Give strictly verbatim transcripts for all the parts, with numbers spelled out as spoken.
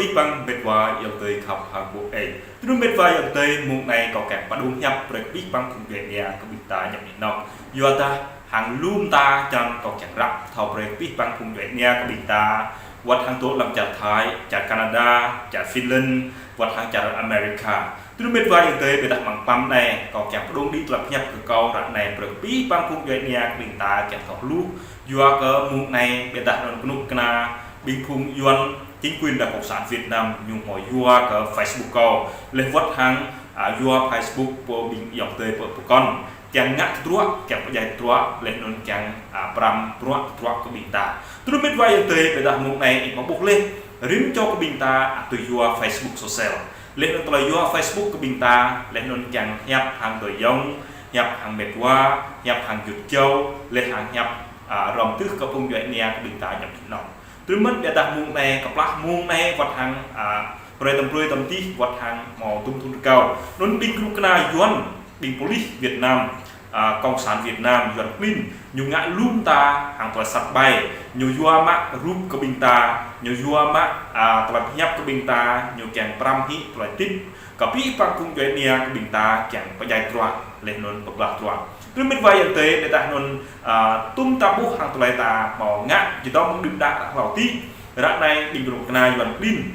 Abih bang met wa ayŏng adơi khăp hăng ƀô̆ eng. Tui anŭn met wa ayŏng adơi, mông anai kâo kiăng pơđŏng hiăp brơi kơ abih bang phung djuai ania kơ ƀing ta ñăm anih anŏ. Yua dah hăng lŏm ta čang kâo kiăng răp thâo brơi kơ abih bang phung djuai ania kơ ƀing ta, wơ̆t hăng dŏ lăm čar Thái, čar Canada, čar Finland, wơ̆t hăng čar America. Tui anŭn met wa ayŏng adơi, ƀiădah mơ̆ng păm anai kâo kiăng pơđŏng đĭ tơlơi pơhiăp kơ kâo ră anai brơi kơ abih bang phung djuai ania kơ ƀing ta kiăng thâo hluh. Yua kơ mông anai ƀiădah anŭn kơnuk kơna ƀing phung Yuan, chính quyền đảng cộng sản Việt Nam ñu hmâo yua kơ Facebook kâo. Laih wơ̆t hăng, a, yua Facebook pơ ƀing ayŏng adơi pơ pơkŏn. Kiăng ngă tơdruă, kiăng pơdjai tơdruă, laih anŭn kiăng, a, pơrăm bruă tơdruă kơ ƀing ta. Tui anŭn met wa ayŏng adơi, ƀiădah mông anai ih mă ƀuh laih, rĭm čô kơ ƀing ta, a, tui yua Facebook social. Laih anŭn tơlơi yua Facebook kơ ƀing ta, laih anŭn kiăng hiăp hăng adơi ayŏng, hiăp hăng met wa, hiăp hăng gơyut jâo, laih hăng hiăp, a, hrŏm tưh kơ phung djuai ania kơ ƀing ta ñăm anih anŏ. Tui anŭn mơ̆n ƀiădah mông anai, kơplah mông anai wơ̆t hăng, a, brơi tơm brơi tơm tih wơ̆t hăng hmâo dŭm thŭn rơgao. Anŭn ƀing kơnuk kơna Yuan, ƀing police Việt Nam, a, cộng sản Việt Nam, Yuan klin, ñu ngă lŏm ta hăng tơlơi sat ƀai, ñu yua mă rup kơ ƀing ta, ñu yua mă, a, tơlơi pơhiăp kơ ƀing ta, ñu kiăng pơrăm hĭ tơlơi tip kơ abih bang phung djuai ania kơ ƀing ta kiăng pơdjai tơdruă, laih anŭn pơblah tơdruă. Tui anŭn met wa ayŏng adơi, ƀiădah anŭn, a, tŭm ta ƀuh hăng tơlơi ta hmâo ngă, či dŏ mơ̆ng đưm đă hlâo adih. Ră anai ƀing kơnuk kơna Yuan klin,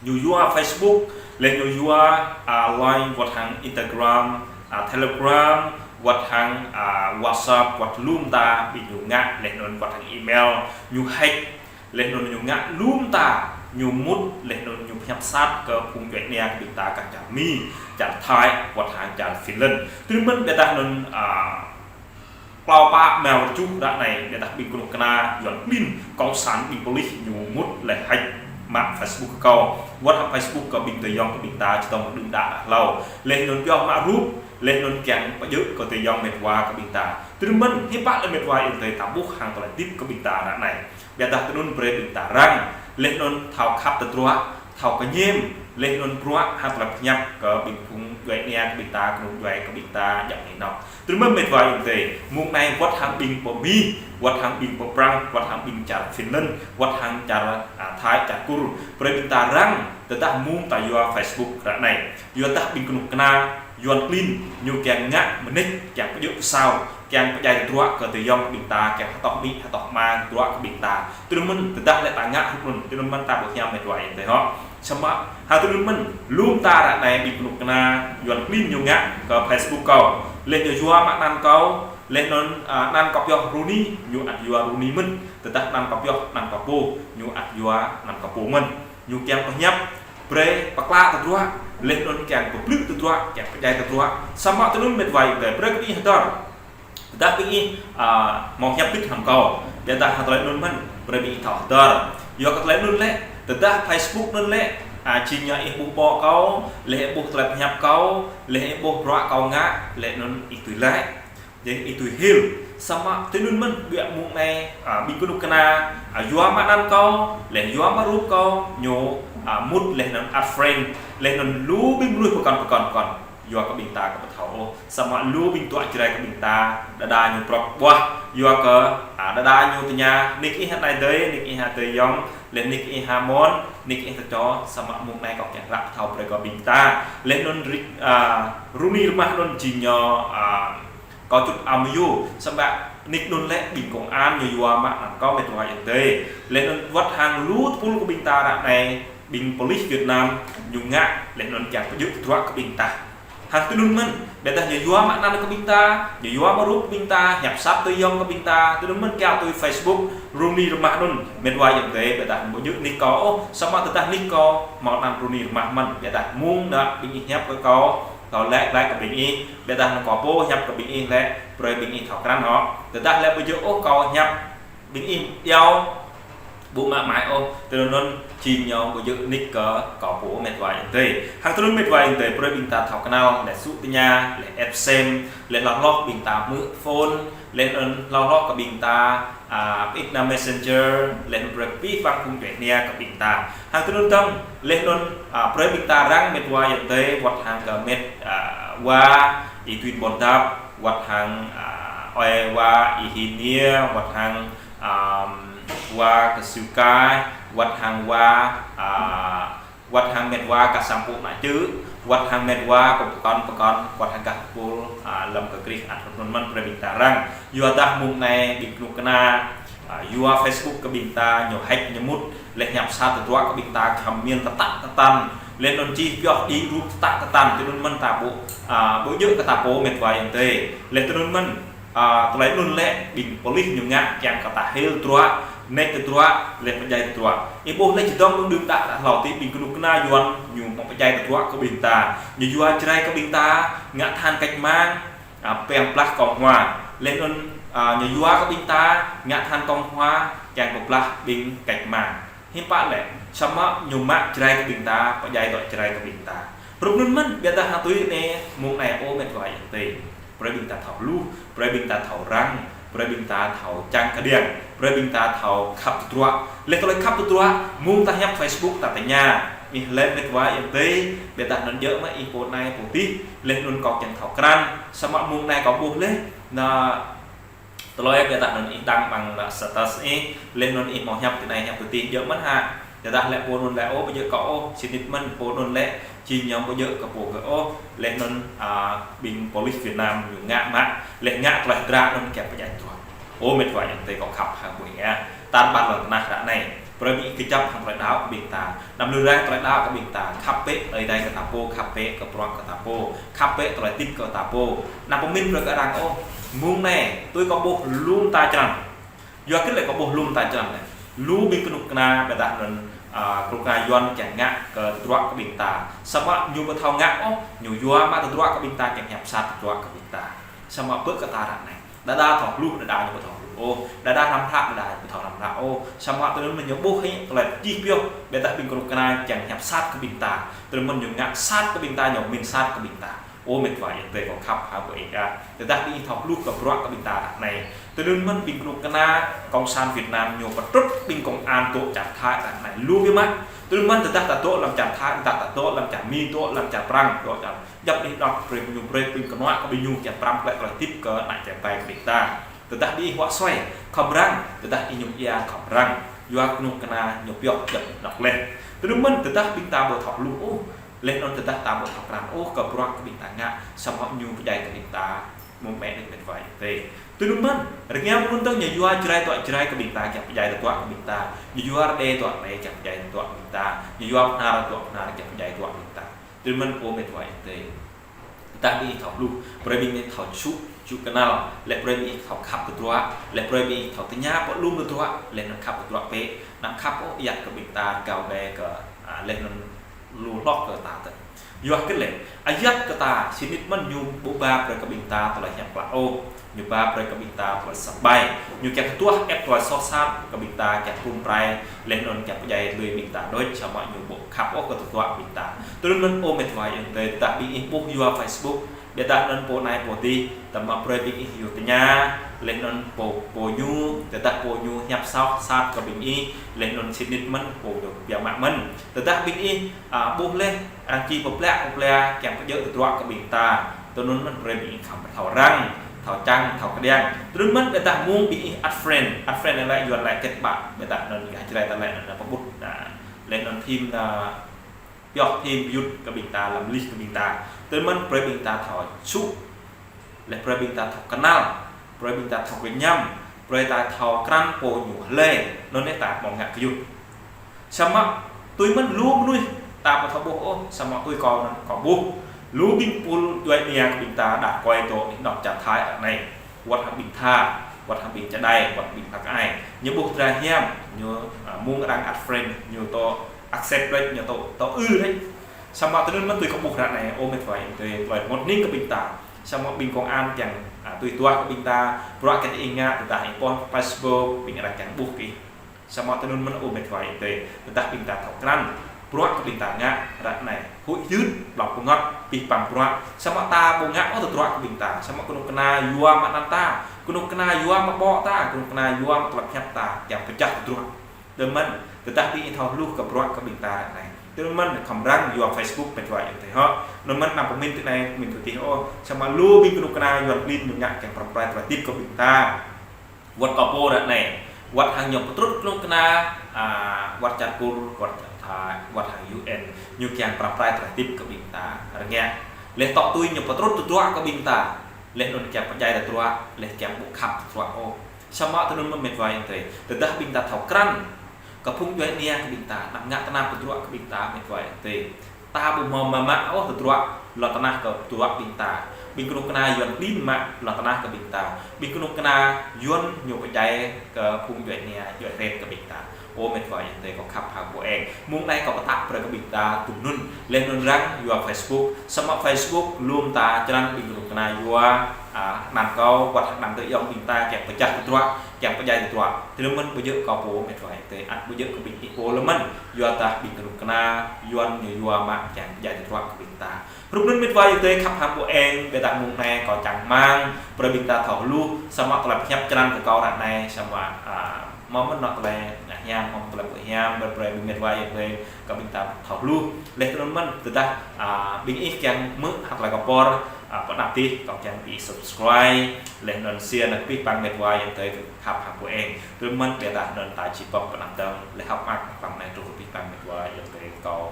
ñu yua Facebook, laih ñu yua, a, Line, wơ̆t hăng Instagram, a, Telegram, wơ̆t hăng, a, WhatsApp, wơ̆t lŏm ta, ƀing ñu ngă, laih anŭn wơ̆t hăng email, ñu hack, laih anŭn ñu ngă lŏm ta, ñu mŭt, laih anŭn ñu pơhiăp sat kơ phung djuai ania kơ ƀing ta kah čar Mi, čar Thái, wơ̆t hăng čar Finland. Tui anŭn mơ̆n ƀiădah anŭn, a, klâo pă rơmao rơjuh ră anai, ƀiădah ƀing kơnuk kơna Yuan klin, cộng sản, ƀing police ñu mŭt laih hack mă Facebook kơ kâo. Wơ̆t hăng Facebook kơ ƀing adơi ayŏng kơ ƀing ta či dŏ mơ̆ng đưm đă hlâo. Laih anŭn pioh mă rup, laih anŭn kiăng pơjơ̆ kơ adơi ayŏng met wa kơ ƀing ta. Tui anŭn mơ̆n, hiư̆m pă lĕ met wa ayŏng adơi ta ƀuh hăng tơlơi tip kơ ƀing ta ră anai. Ƀiădah tui anŭn brơi ƀing ta răng, laih anŭn thâo khăp tơdruă, thâo kơñăm, laih anŭn bruă hăng tơlơi pơhiăp kơ ƀing phung djuai ania kơ ƀing ta, kơnuk djuai kơ ƀing ta, djăp anih anŏ. Tui anŭn mơ̆n met wa ayŏng adơi, mông anai wơ̆t hăng ƀing pơ Mi, wơ̆t hăng ƀing pơ Prăng, wơ̆t hăng ƀing čar Finland, wơ̆t hăng čar, a, Thái, čar Kur. Brơi ƀing ta răng, tơdah mông ta yua Facebook ră anai. Yua dah ƀing kơnuk kơna, Yuan klin, ñu kiăng ngă mơneč, kiăng pơjơ̆ pơsao, kiăng pơdjai tơdruă kơ adơi ayŏng ƀing ta, kiăng hơtŏh amĭ, hơtŏh ama, tơdruă kơ ƀing ta. Tui anŭn mơ̆n, tơdah lĕ ta ngă hrup anŭn, tui anŭn mơ̆n ta ƀu hiam met wa ayŏng adơi hŏ. Samơ̆, hăng tui anŭn mơ̆n, lŏm ta ră anai ƀing kơnuk kơna, Yuan klin ñu ngă kơ Facebook kâo. Laih ñu yua mă anăn kâo, laih anŭn, a, anăn kâo pioh Runi, ñu ăt yua Runi mơ̆n. Tơdah anăn kâo pioh, anăn kâo pô, ñu ăt yua anăn kâo pô mơ̆n. Ñu kiăng pơhiăp, brơi pơkla tơdruă, laih anŭn kiăng pơblư̆ tơdruă, kiăng pơdjai tơdruă. Samơ̆ tui anŭn met wa ayŏng adơi, brơi kơ ih hơdơr. Tơdah ƀing ih, a, hmâo hiăp bit hăng kâo, ƀiădah hăng tơlơi anŭn mơ̆n, brơi ƀing ih thâo hơdơr. Yua kơ tơlơi anŭn lĕ, tơdah Facebook anŭn lĕ, a, či ñu ih ƀuh ƀô̆ kâo, laih ih ƀuh tơlơi pơhiăp kâo, laih ih ƀuh bruă kâo ngă, laih anŭn ih tui laĭ. Jing ih tui hil, samơ̆ tui anŭn mơ̆n, ƀiă mông anai, a, ƀing kơnuk kơna, a, yua mă anăn kâo, laih yua mă rup kâo, ñu, a, mŭt laih anŭn add friend, laih anŭn lu ƀing mơnuih pơkŏn, pơkŏn, pơkŏn. Yua kơ ƀing ta aka ƀu thâo ôh, samơ̆ lu ƀing tơčô Jrai kơ ƀing ta, đơđa ñu prŏk ƀuah, yua kơ, a, đơđa ñu tơña, nik ih hă anai adơi, nik ih hă adơi ayŏng, laih nik ih hă mơ̆n, nik ih tơčô, samơ̆ mông anai kâo kiăng răk thâo brơi kơ ƀing ta. Laih anŭn ri-, a, Runi rơmah anŭn jing ñu, a, kâo čut amyu, samơ̆ nik anŭn lĕ ƀing công an ñu yua mă anăn kâo met wa ayŏng adơi. Laih anŭn wơ̆t hăng lu tơpul kơ ƀing ta ră anai, ƀing police Việt Nam ñu ngă, laih anŭn kiăng pơjơ̆ tơdruă kơ ƀing ta. Hăng tui anŭn mơ̆n, ƀiădah ñu yua mă anăn kơ ƀing ta, ñu yua mă rup kơ ƀing ta, hiăp sat adơi ayŏng kơ ƀing ta, tui anŭn mơ̆n kiăng tui Facebook, Runi rơmah anŭn, met wa ayŏng adơi, ƀiădah ƀu djơ̆ nik kâo ôh, samơ̆ tơdah nik kâo, hmâo anăn Runi rơmah mơ̆n, ƀiădah mông đa ƀing ih hiăp kơ kâo, kâo laĭ, laĭ kơ ƀing ih, ƀiădah anŭn kâo pô hiăp kơ ƀing ih lĕ, brơi ƀing ih thâo krăn hŏ. Tơdah lĕ ƀu djơ̆ ôh kâo hiăp ƀing ih iâu, ƀu mă mai ôh, tui anŭn jing ñu ƀu djơ̆ nik kơ kâo pô met wa ayŏng adơi. Hăng tui anŭn met wa ayŏng adơi, brơi ƀing ta thâo kơnăl, laih sŭ tơña, laih ĕp sem, laih hloh hloh ƀing ta hmư̆ phone, laih anŭn hloh hloh kơ ƀing ta, a, pơit nao Messenger, laih anŭn brơi kơ abih bang phung djuai ania kơ ƀing ta. Hăng tui anŭn dơ̆ng, laih anŭn, a, brơi ƀing ta răng met wa ayŏng adơi, wơ̆t hăng kơ met, a, wa, Y Tuin Buôn Dap, wơ̆t hăng, a, ơi wa Y Hin Niê, wơ̆t hăng, a, wa kơ Siu Kai, wăt hăng wa, a, wăt hăng met wa kơ sang pŭ mă čư̆, wăt hăng met wa kơ pơkŏn pơkŏn, wăt hăng gah pul, a, lăm kơ krih ăt anŭn mơ̆n brơi ƀing ta răng. Yua dah mơ̆ng anai ƀing kơnuk kơna, a, yua Facebook kơ ƀing ta ñu hack ñu mŭt, leh ñăp sat tơdruă kơ ƀing ta khăm miên tơtă tơtăn. Leh anŭn čih pioh đĭ rup tơtă tơtăn, tui anŭn mơ̆n ta ƀu, a, ƀu djơ̆ kơ ta pô met wa ayŏng adơi. Leh tui anŭn mơ̆n, a, tơlơi anŭn lĕ ƀing polis ñu ngă kiăng kơ ta hil tơdruă, nĕč tơdruă, leh pơdjai tơdruă. Ih ƀuh leh čơdơ̆ng mơ̆ng đưm đă đă hlâo tih ƀing kơnuk kơna Yuan ñu mơ̆ng pơdjai tơdruă kơ ƀing ta. Ñu yua Jrai kơ ƀing ta, ngă than kač mang, a, pơblah Cộng hòa. Leh anŭn, a, ñu yua kơ ƀing ta, ngă than Cộng hòa, kiăng pơblah ƀing kač mang. Hiư̆m pă lĕ, samơ̆ ñu mă Jrai kơ ƀing ta, pơdjai tơdruă Jrai kơ ƀing ta. Rup anŭn mơ̆n, ƀiădah hơtui anai, mơ̆ng anai ơ met wa ayŏng adơi. Brơi ƀing ta thâo hluh, brơi ƀing ta thâo răng, brơi ƀing ta thâo čang kơđiăng, brơi ƀing ta thâo khăp tơdruă. Leh tơlơi khăp tơdruă, mơ̆ng ta ñăp Facebook ta tơña. Ih lĕ met wa ayŏng adơi, ƀiădah anŭn djơ̆ mơ̆ ih pô anai pô tih, leh anŭn kâo kiăng thâo krăn, samơ̆ mơ̆ng anai kâo ƀuh leh, na tơlơi ƀiădah anŭn ih đăng ƀăng lă status ih, leh anŭn ih hmâo ñăp tui anai ñăp tui tih djơ̆ mơ̆n hă. Tơdah lĕ pô anŭn lĕ ôh, ƀu djơ̆ kâo ôh, sĭt nik mơ̆n pô anŭn lĕ, či ñu ƀu djơ̆ kơ pô gơ̆ ôh, leh anŭn, a, ƀing polis Việt Nam ñu ngă mă, leh ngă tơlơi hơdră anŭn kiăng pơdjai tơdruă. Ơ met wa ayŏng adơi kâo khăp hăng ƀuh ih. Tar ƀar lŏn tơnah ră anai. Brơi ƀing ih kơjăp hăng tơlơi đaŏ kơ ƀing ta. Anăm lui rai tơlơi đaŏ kơ ƀing ta. Khăp bĕ tơlơi Jrai kơ ta pô, khăp bĕ kơ bruă kơ ta pô, khăp bĕ tơlơi tip kơ ta pô. Anăm pơmĭn brơi kơ arăng ôh. Mơ̆ng anai, tui kâo ƀuh lŏm ta črăn. Yua kơ lĕ kâo ƀuh lŏm ta črăn lĕ. Lu ƀing kơnuk kơna, ƀiădah anŭn, a, kơnuk kơna Yuan kiăng ngă kơ tơdruă kơ ƀing ta. Samơ̆ ñu ƀu thâo ngă ôh, ñu yua mă tơdruă kơ ƀing ta kiăng ñăp sat tơdruă kơ ƀing ta. Samơ̆ ƀơi kơ ta ră anai. Đơđa thâo hluh, đơđa ñu ƀu thâo hluh ôh. Đơđa hrăm hră, đơđa ñu ƀu thâo hrăm hră ôh. Samơ̆ tui anŭn mơ̆n ñu ƀuh hĭ tơlơi čih pioh, ƀiădah ƀing kơnuk kơna kiăng ñăp sat kơ ƀing ta. Tui anŭn mơ̆n ñu ngă sat kơ ƀing ta, ñu pơmĭn sat kơ ƀing ta. Ơ met wa ayŏng adơi kâo khăp hăng ƀuh ih. Tơdah ƀing ih thâo hluh kơ bruă kơ ƀing ta ră anai. Tui anŭn mơ̆n ƀing kơnuk kơna Cộng sản Việt Nam ñu pơtrŭt ƀing công an dŏ čar Thái ră anai. Lu biă mă. Tui anŭn mơ̆n tơdah ta dŏ lăm čar Thái, tơdah ta dŏ lăm čar Mi, dŏ lăm čar Prăng, dŏ čar djăp ih đŏk brơi ñu brơi ƀing kơnuă kơ ƀing ñu kiăng pơrăm klĕ tơlơi tip kơ ană čar Thái kơ ƀing ta. Tơdah ƀing ih huă suai, khŏm răng, tơdah ih mơñum ia khŏm răng. Yua kơnuk kơna ñu pioh djăp ih đŏk leh. Tui anŭn mơ̆n tơdah ƀing ta ƀu thâo hluh ôh, leh anŭn tơdah ta ƀu thâo krăn ôh kơ bruă kơ ƀing ta ngă, samơ̆ ñu pơdjai kơ ƀing ta mơ̆ng mĕ đĕt met wa ayŏng adơi. Tui anŭn mơ̆n, rơngiao mơ̆ng anŭn tơ̆ng ñu yua Jrai tơdruă Jrai kơ ƀing ta kiăng pơdjai tơdruă kơ ƀing ta. Ñu yua Rơđê tơdruă Rơđê kiăng pơdjai tơdruă kơ ƀing ta. Ñu yua Bahnar tơdruă Bahnar kiăng pơdjai tơdruă kơ ƀing ta. Tui anŭn mơ̆n ơ met wa ayŏng adơi. Tơdah ƀing ih thâo hluh, brơi ƀing ih thâo čŭ, čŭ kơnăl, leh brơi ƀing ih thâo khăp tơdruă, leh brơi ƀing ih thâo tơña pô lŏm tơdruă, leh anŭn khăp tơdruă bĕ, anăm khăp ôh ayăt kơ ƀing ta rơgao đe kơ, a, leh anŭn lu hloh kơ ta tơ̆. Yua kơ lĕ, ayăt kơ ta, sĭt nik mơ̆n ñu ƀu ba brơi kơ ƀing ta tơlơi hiam klă ôh. Ñu ba brơi kơ ƀing ta tơlơi sat ƀai. Ñu kiăng kơ tuah ĕp tơlơi soh sat kơ ƀing ta kiăng pơrŭm pơrai, leh anŭn kiăng pơdjai lui ƀing ta đôč, samơ̆ ñu ƀu khăp ôh kơ tơdruă ƀing ta. Tui anŭn mơ̆n ơ met wa ayŏng adơi, tơdah ƀing ih ƀuh yua Facebook, ƀiădah anŭn pô anai pô tih, tơma brơi ƀing ih yua tơña, leh anŭn pô, pô ñu, tơdah pô ñu ñăp soh sat kơ ƀing ih, leh anŭn sĭt nik mơ̆n pô ñu biă mă mơ̆n. Tơdah ƀing ih, a, ƀuh leh, arăng či pơplă, pơplă, kiăng pơdjai tơdruă kơ ƀing ta. Tui anŭn mơ̆n brơi ƀing ih khŏm thâo răng, thâo čang, thâo kơđiăng. Tui anŭn mơ̆n ƀiădah mơ̆ng ƀing ih add friend, add friend lĕ Yuan lĕ kết bạn, ƀiădah anŭn gah Jrai ta lĕ anŭn pơƀut, a, leh anŭn thêm, a, pioh thêm yŭt kơ ƀing ta, lăm list kơ ƀing ta. Tui anŭn mơ̆n brơi ƀing ta thâo čŭ, leh brơi ƀing ta thâo kơnăl, brơi ƀing ta thâo kơñăm, brơi ta thâo krăn pô ñu lĕ, anŭn lĕ ta hmâo ngă kơ yŭt. Samơ̆ tui mơ̆n lu mơnuih ta ƀu thâo ƀuh ôh, samơ̆ tui kâo anŭn kâo ƀuh. Lu ƀing pul djuai ania kơ ƀing ta đah kơi dŏ ih đŏk čar Thái ră anai. Wăt hăng ƀing tha, wăt hăng ƀing čơđai, wăt ƀing phak ai. Ñu ƀuh dra hiam, ñu, a, mơ̆ng arăng add friend, ñu tŏ accept đôč, ñu tŏ, tŏ ư đôč. Samơ̆ tui anŭn mơ̆n tui kâo ƀuh ră anai, ơ met wa ayŏng adơi, tơlơi rơngot hning kơ ƀing ta. Samơ̆ ƀing công an kiăng, a, tui tuah kơ ƀing ta, bruă kơ ih ngă, tơdah ih pŏn Facebook, ƀing arăng kiăng ƀuh kơ ih. Samơ̆ tui anŭn mơ̆n ơ met wa ayŏng adơi, tơdah ƀing ta thâo krăn, bruă kơ ƀing ta ngă, ră anai, huĭ hyưt, ƀlŏng pơngăt, pih păng bruă, samơ̆ ta ƀu ngă ôh tơdruă kơ ƀing ta, samơ̆ kơnuk kơna yua mă anăn ta, kơnuk kơna yua mă ƀô̆ ta, kơnuk kơna yua mă tơlơi pơhiăp ta, kiăng pơčah tơdruă. Tui anŭn mơ̆n, tơdah ƀing ih thâo hluh kơ bruă kơ ƀing ta ră anai. Tui anŭn mơ̆n, khŏm răng yua Facebook met wa ayŏng adơi hŏ. Tui anŭn mơ̆n anăm pơmĭn tui anai, pơmĭn tui tih ôh. Samơ̆ lu ƀing kơnuk kơna Yuan klin ñu ngă kiăng pơrăm pơrai tơlơi tip kơ ƀing ta. Wăt kâo pô ră anai. Wăt hăng ñu pơtrŭt kơnuk kơna, a, wăt čar Kur, wăt čar Thai, wăt hăng U N, ñu kiăng pơrăm pơrai tơlơi hơdip kơ ƀing ta rơngiă. Laih tŏ tui ñu pơtrŭt tơdruă kơ ƀing ta, laih anŭn kiăng pơdjai tơdruă, laih kiăng ƀu khăp tơdruă ôh. Samơ̆ tui anŭn mơ̆n met wa ayŏng adơi, tơdah ƀing ta thâo krăn kơ phung djuai ania kơ ƀing ta, anăm ngă tơnap tơdruă kơ ƀing ta, met wa ayŏng adơi. Ta ƀu hmâo mă mă ôh tơdruă lŏn tơnah kơ tơdruă ƀing ta. Ƀing kơnuk kơna Yuan klin mă lŏn tơnah kơ ƀing ta. Ƀing kơnuk kơna Yuan ñu pơdjai kơ phung djuai ania, djuai hrĕt kơ ƀing ta. Ơ met wa ayŏng adơi kâo khăp hăng ƀu eng. Mơ̆ng anai kâo pơtă brơi kơ ƀing ta tui anŭn. Laih anŭn răng yua Facebook. Samơ̆ Facebook lŏm ta črăn ƀing kơnuk kơna yua, a, anăn kâo, wăt hăng anăn tơ yŏng ƀing ta, kiăng pơčah tơdruă, kiăng pơdjai tơdruă. Tui anŭn mơ̆n ƀu djơ̆ kâo pô met wa ayŏng adơi, ăt ƀu djơ̆ kơ ƀing ih pô lơ̆m mơ̆n. Yua dah ƀing kơnuk kơna Yuan ñu yua mă kiăng pơdjai tơdruă kơ ƀing ta. Rup anŭn met wa ayŏng adơi khăp hăng ƀu eng, biă dah mơ̆ng anai kâo čang rơmang brơi ƀing ta thâo hluh, samơ̆ tơlơi pơhiăp črăn kơ kâo ră anai, samơ̆, a, hmâo mơ̆n anŏ tơlơi hiam, hmâo mơ̆n tơlơi ƀu hiam, brơi brơi ƀing met wa ayŏng adơi kơ ƀing ta thâo hluh. Laih tui anŭn mơ̆n, tơdah, a, ƀing ih kiăng hmư̆ hă tơlơi kơ pô, a, pơđăp tih, kâo kiăng ƀing ih subscribe, laih anŭn share nao kơ abih bang met wa ayŏng adơi khăp hăng ƀu eng. Tui anŭn mơ̆n, biă dah anŭn ta či pơpă pơnăm dơ̆ng, laih hơ̆k mơak pơpă anai truh kơ abih bang met wa ayŏng adơi kâo.